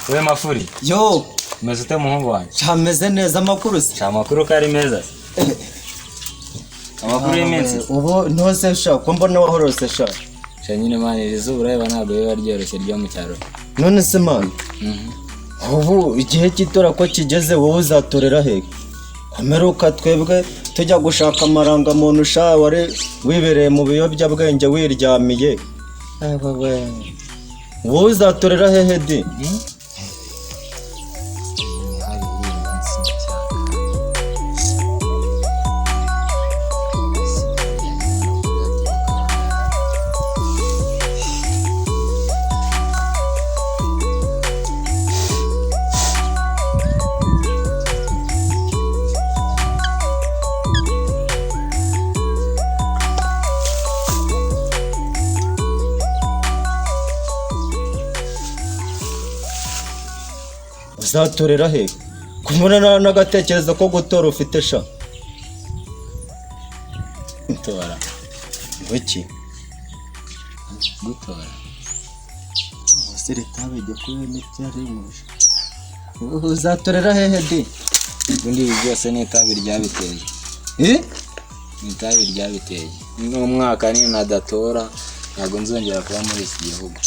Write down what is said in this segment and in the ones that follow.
We Mafuri, Yo, umeze ute muhungu wanjye? Cameze neza, amakuru se? Sha, amakuru ko ari meza se. Amakuru y'iminsi. Ubu ntose sha, ko mbona wahorose sha. Sha nyine man, iri zuba urareba ntabwo riba ryoroshye ryo mu cyaro. None se man, ubu igihe cy'itora ko kigeze, wowe uzatorera he? Komeruka twebwe tujya gushaka amarangamuntu sha, wari wibereye mu biyobyabwenge wiryamiye. Wowe uzatorera hehe di? Uzatorera he? Kumubona n'agatekerezo ko gutora ufite sha. Gutora. Iki? Gutora. Umusore tabijya kuba n'ibyaremuje. Uzatorera hehe di? Ubundi ibi byose ni itabi ryabiteye. Eh? Ni itabi ryabiteye. N'umwaka ni nadatora ntabwo nzongera kuba muri iki gihugu.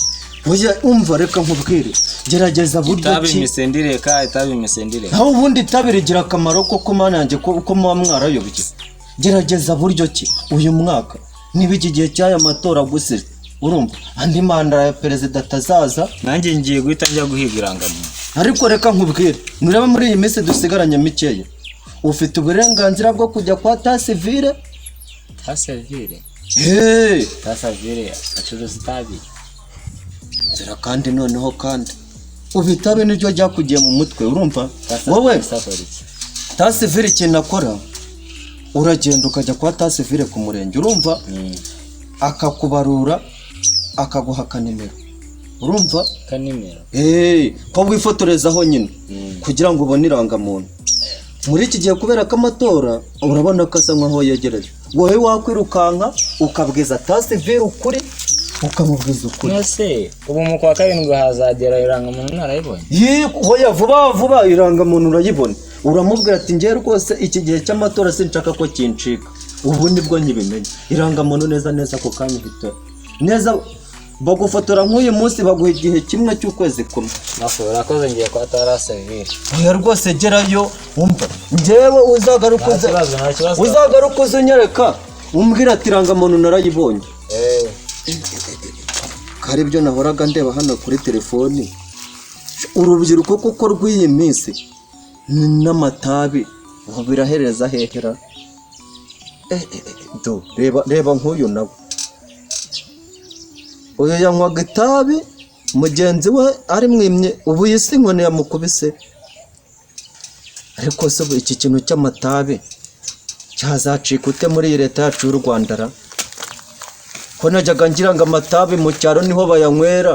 Oya, umva, reka nkubwire. Gerageza buryo Itabi ki. imisendireka, itabi imisendireka. Naho ubundi itabi rigira akamaro koko mana yanjye, ko uko muba mwarayobye. Gerageza buryo ki uyu mwaka niba iki gihe cy'aya matora gusa, urumva andi manda ya perezida atazaza. Nanjye ngiye guhita njya guhiga irangamuntu. Ariko reka nkubwire, nureba muri iyi minsi dusigaranye mikeya, ufite uburenganzira bwo kujya kwa tasivire. Tasavire. Hey! Tasavire acuruza itabi. Nzira kandi noneho kandi ubu itabi niryo ryakugiye mu mutwe, urumva wowe. Akora iki? Tasivire ikintu akora, uragenda ukajya kwa tasivire ku murenge, urumva, akakubarura, akaguha akanimero, urumva. Kanimero. Hey, ko wifotorezaho nyine kugira ngo ubone irangamuntu muri iki gihe, kubera ko amatora urabona ko asa nkaho yegereje. Wowe wakwirukanka ukabwiza tasivire ukuri, ukamubwiza ukuri. Nose ubu mu kwa karindwi hazagera irangamuntu narayibonye? Oya, vuba vuba irangamuntu urayibona. Uramubwira ati: "Njye rwose iki gihe cy'amatora sinshaka ko kincika, ubu nibwo nkibimenya." Irangamuntu neza neza ako kanya uhita neza bagufotora. Nk'uyu munsi baguha igihe kimwe cy'ukwezi kumwe. Mafu, urakoze, ngiye kwa Tasavire. Oya rwose, gerayo. Wumva, njyewe uzagaruka Nta uze kibazo, nta kibazo. Uzagaruka uze unyereka, umbwira ati: "Irangamuntu narayibonye." Eh. Kari ibyo nahoraga ndeba hano kuri telefoni, urubyiruko kuko rw'iyi minsi n'amatabi ubu birahereza hehera. Do reba, reba nk'uyu nawe, uyu yanywaga itabi mugenzi we ari mwimye, ubu iyi si inkoni yamukubise. Ariko se ubu iki kintu cy'amatabi cyazacika ute muri iyi leta yacu y'u Rwanda ra? Ko najyaga ngira ngo amatabi mu cyaro niho bayanywera.